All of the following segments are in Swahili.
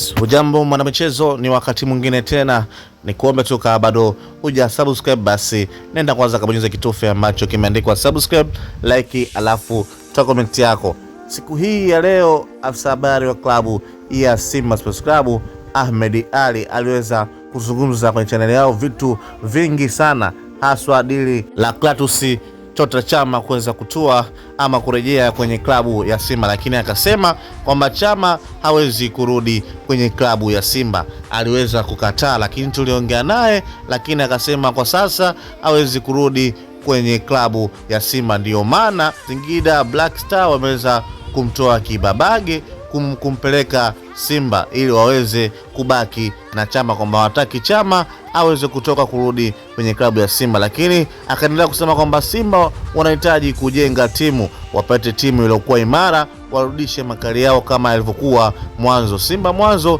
Yes, hujambo mwanamichezo, ni wakati mwingine tena ni kuombe tu kama bado huja subscribe basi nenda kwanza kabonyeza kitufe ambacho kimeandikwa subscribe, like, alafu toa comment yako. Siku hii ya leo, afisa habari wa klabu ya Simba Sports Club Ahmed Ally aliweza kuzungumza kwenye chaneli yao vitu vingi sana, haswa dili la Clatous Chota Chama kuweza kutua ama kurejea kwenye klabu ya Simba, lakini akasema kwamba Chama hawezi kurudi kwenye klabu ya Simba. Aliweza kukataa, lakini tuliongea naye, lakini akasema kwa sasa hawezi kurudi kwenye klabu ya Simba. Ndiyo maana Singida Black Star wameweza kumtoa Kibabage kumpeleka Simba ili waweze kubaki na Chama, kwamba hawataki Chama aweze kutoka kurudi kwenye klabu ya Simba. Lakini akaendelea kusema kwamba Simba wanahitaji kujenga timu, wapate timu iliyokuwa imara, warudishe makali yao kama yalivyokuwa mwanzo. Simba mwanzo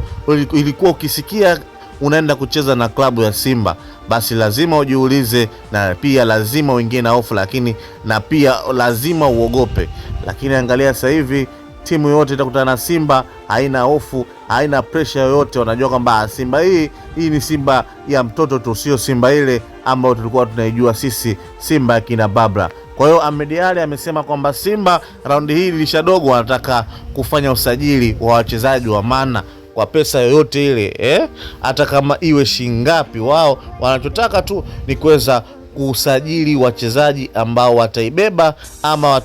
ilikuwa ukisikia unaenda kucheza na klabu ya Simba basi lazima ujiulize, na pia lazima uingie na hofu, lakini na pia lazima uogope. Lakini angalia sasa hivi timu yote itakutana na Simba haina hofu, haina pressure yoyote. Wanajua kwamba Simba hii ni Simba ya mtoto tu, sio Simba ile ambayo tulikuwa tunaijua sisi, Simba ya kina Babla. Kwa hiyo Ahmed Ally amesema kwamba Simba raundi hii lilishadogo, wanataka kufanya usajili wa wachezaji wa maana kwa pesa yoyote ile, hata kama iwe shingapi, wao wanachotaka tu ni kuweza kusajili wachezaji ambao wataibeba ama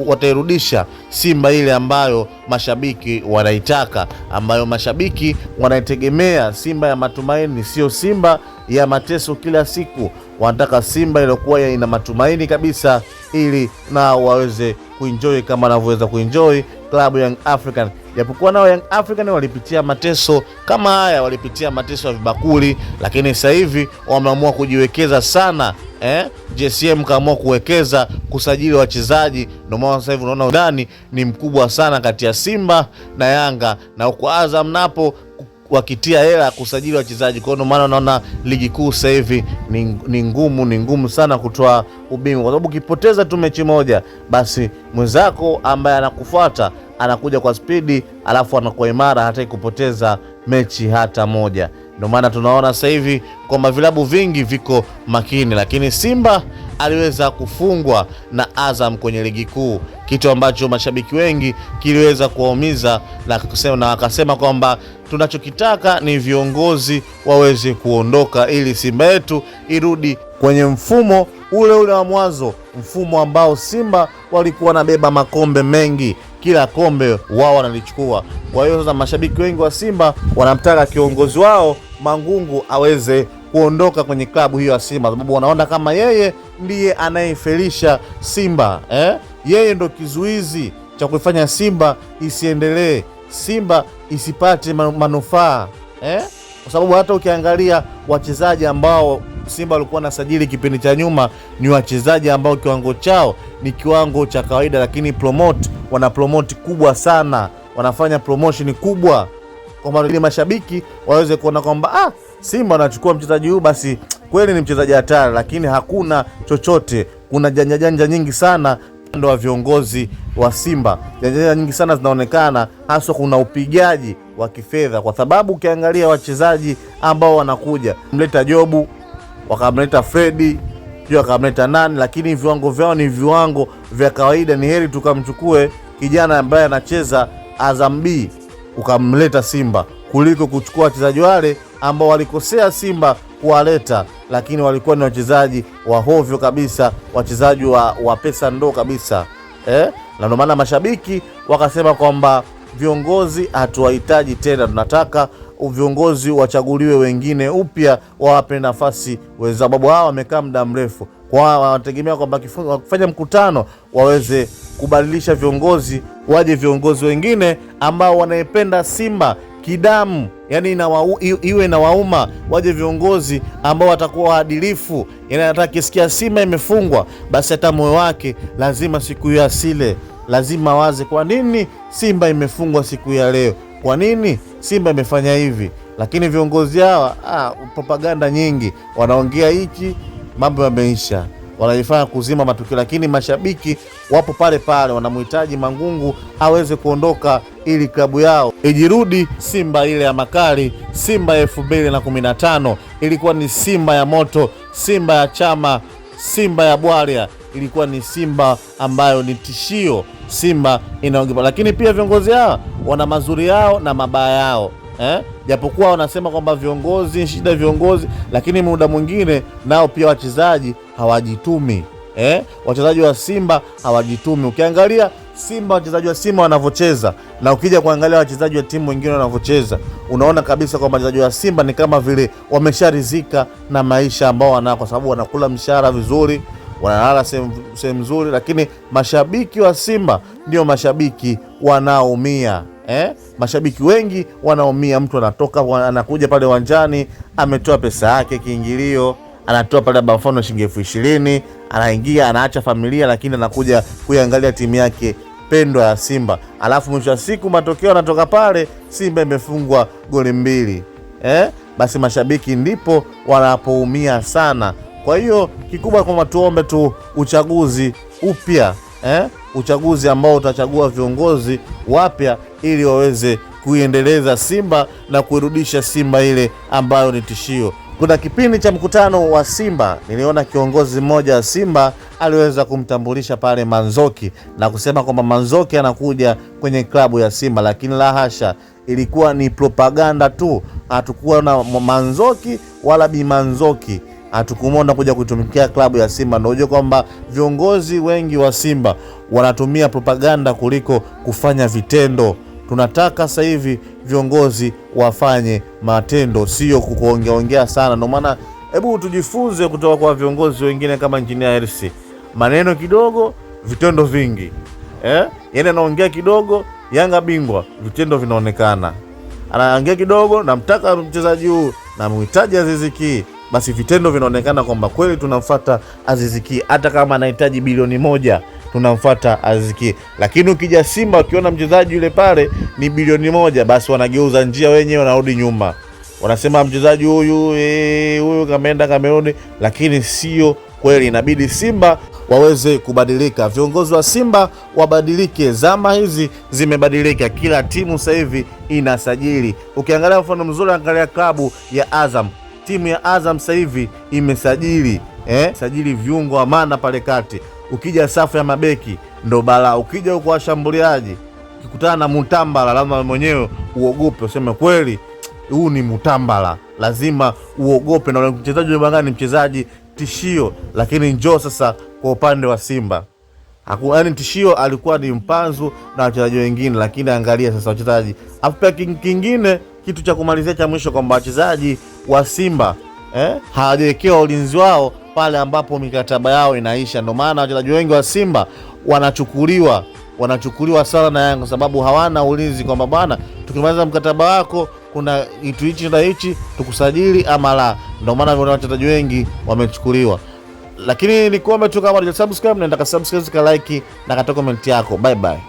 watairudisha Simba ile ambayo mashabiki wanaitaka, ambayo mashabiki wanaitegemea, Simba ya matumaini, sio Simba ya mateso kila siku. Wanataka Simba iliyokuwa ina matumaini kabisa, ili nao waweze kuenjoy kama wanavyoweza kuenjoy klabu Young African. Japokuwa nao Young African walipitia mateso kama haya, walipitia mateso ya vibakuli, lakini sasa hivi wameamua kujiwekeza sana. JCM kaamua kuwekeza kusajili wachezaji, ndio maana sasa hivi unaona udani ni mkubwa sana kati ya Simba na Yanga, na huko Azam napo wakitia hela kusajili wachezaji. Kwa hiyo ndio maana unaona ligi kuu sasa hivi ni ngumu sana kutoa ubingwa, kwa sababu ukipoteza tu mechi moja basi mwenzako ambaye anakufuata anakuja kwa spidi, alafu anakuwa imara, hataki kupoteza mechi hata moja. Ndio maana tunaona sasa hivi kwamba vilabu vingi viko makini, lakini Simba aliweza kufungwa na Azam kwenye ligi kuu, kitu ambacho mashabiki wengi kiliweza kuwaumiza na wakasema kwamba tunachokitaka ni viongozi waweze kuondoka ili Simba yetu irudi kwenye mfumo ule ule wa mwanzo, mfumo ambao Simba walikuwa wanabeba makombe mengi, kila kombe wao wanalichukua. Kwa hiyo sasa mashabiki wengi wa Simba wanamtaka kiongozi wao Mangungu aweze kuondoka kwenye klabu hiyo ya Simba, sababu wanaona kama yeye ndiye anayefelisha Simba, Yeye ndo kizuizi cha kuifanya Simba isiendelee, Simba isipate manufaa, Kwa sababu hata ukiangalia wachezaji ambao Simba walikuwa wanasajili kipindi cha nyuma ni wachezaji ambao kiwango chao ni kiwango cha kawaida, lakini wana promote kubwa sana, wanafanya promotion kubwa kwamba ili mashabiki waweze kuona kwamba Simba wanachukua mchezaji huyu, basi kweli ni mchezaji hatari, lakini hakuna chochote. Kuna janja janja nyingi sana ndo wa viongozi wa Simba, janja nyingi sana zinaonekana, haswa kuna upigaji wa kifedha, kwa sababu ukiangalia wachezaji ambao wanakuja, mleta Jobu, wakamleta Fredi, pia wakamleta nani, lakini viwango vyao ni viwango vya kawaida. Ni heri tukamchukue kijana ambaye anacheza Azam B ukamleta Simba kuliko kuchukua wachezaji wale ambao walikosea Simba kuwaleta, lakini walikuwa ni wachezaji wa hovyo kabisa, wachezaji wa pesa ndoo kabisa, Na ndio maana mashabiki wakasema kwamba viongozi hatuwahitaji tena, tunataka viongozi wachaguliwe wengine upya, wawape nafasi wenzao, sababu hawa wamekaa muda mrefu. Kwa wanategemea kwamba wakifanya mkutano waweze kubadilisha viongozi, waje viongozi wengine ambao wanaipenda Simba kidamu, yani iwe na wauma, waje viongozi ambao watakuwa waadilifu. Yani anataka kisikia Simba imefungwa, basi hata moyo wake lazima siku hiyo asile, lazima waze kwa nini Simba imefungwa siku ya leo, kwa nini Simba imefanya hivi. Lakini viongozi hawa propaganda nyingi, wanaongea hichi, mambo yameisha. Wanajifanya kuzima matukio, lakini mashabiki wapo pale pale, wanamhitaji Mangungu aweze kuondoka ili klabu yao ijirudi Simba ile ya makali. Simba 2015 ilikuwa ni Simba ya moto, Simba ya Chama, Simba ya Bwalya, ilikuwa ni Simba ambayo ni tishio, Simba inaogopa. Lakini pia viongozi hao wana mazuri yao na mabaya yao. Japokuwa wanasema kwamba viongozi shida viongozi, lakini muda mwingine nao pia wachezaji hawajitumi. Wachezaji wa Simba hawajitumi. Ukiangalia Simba, wachezaji wa Simba wanavyocheza na ukija kuangalia wachezaji wa timu wengine wanavyocheza, unaona kabisa kwamba wachezaji wa Simba ni kama vile wamesharizika na maisha ambao wanao, kwa sababu wanakula mshahara vizuri, wanalala sehemu nzuri, lakini mashabiki wa Simba ndio mashabiki wanaoumia. Mashabiki wengi wanaumia. Mtu anatoka anakuja pale uwanjani ametoa pesa yake kiingilio, anatoa pale labda mfano shilingi 20,000, anaingia anaacha familia, lakini anakuja kuiangalia timu yake pendwa ya Simba, alafu mwisho wa siku matokeo anatoka pale Simba imefungwa goli 2. Basi mashabiki ndipo wanapoumia sana. Kwa hiyo kikubwa kwamba tuombe tu uchaguzi upya, uchaguzi ambao utachagua viongozi wapya ili waweze kuiendeleza Simba na kuirudisha Simba ile ambayo ni tishio. Kuna kipindi cha mkutano wa Simba niliona kiongozi mmoja wa Simba aliweza kumtambulisha pale Manzoki na kusema kwamba Manzoki anakuja kwenye klabu ya Simba, lakini la hasha, ilikuwa ni propaganda tu. Hatukuwa na Manzoki wala Bi Manzoki, hatukumwona kuja kuitumikia klabu ya Simba. Ndio unajua kwamba viongozi wengi wa Simba wanatumia propaganda kuliko kufanya vitendo. Tunataka sasa hivi viongozi wafanye matendo, sio kuongeaongea sana. Ndio maana hebu tujifunze kutoka kwa viongozi wengine kama Engineer Hersi, maneno kidogo, vitendo vingi. Yaani anaongea kidogo, Yanga bingwa, vitendo vinaonekana. Anaongea kidogo, namtaka mchezaji huu, namhitaji Aziz Ki, basi vitendo vinaonekana kwamba kweli tunamfuata Aziz Ki, hata kama anahitaji bilioni 1 tunamfuata Aziz Ki. Lakini ukija Simba ukiona mchezaji yule pale ni bilioni 1, basi wanageuza njia wenyewe, wanarudi nyuma, wanasema mchezaji huyu huyu kameenda kamerudi, lakini sio kweli. Inabidi Simba waweze kubadilika, viongozi wa Simba wabadilike. Zama hizi zimebadilika, kila timu sasa hivi inasajili. Ukiangalia mfano mzuri, angalia klabu ya Azam. Timu ya Azam sasa hivi imesajili sajili viungo wa maana pale kati. Ukija safu ya mabeki ndo balaa, ukija huko washambuliaji, ukikutana na Mutambala lazima mwenyewe uogope, useme kweli huu ni Mutambala, lazima uogope. Na mchezaji wa ni mchezaji tishio, lakini njoo sasa kwa upande wa Simba, yaani tishio alikuwa ni Mpanzu na wachezaji wengine, lakini angalia sasa wachezaji. Afu pia kingine kitu cha kumalizia cha mwisho kwamba wachezaji wa Simba hawajawekewa ulinzi wao pale ambapo mikataba yao inaisha. Ndio maana wachezaji wengi wa Simba wanachukuliwa sana na Yanga kwa sababu hawana ulinzi kwamba bwana, tukimaliza mkataba wako kuna kitu hichi na hichi tukusajili ama la. Ndio maana wachezaji wengi wamechukuliwa. Lakini nikuombe tu kama hujasubscribe, nenda ka subscribe, ka like na katoa comment yako. Bye bye.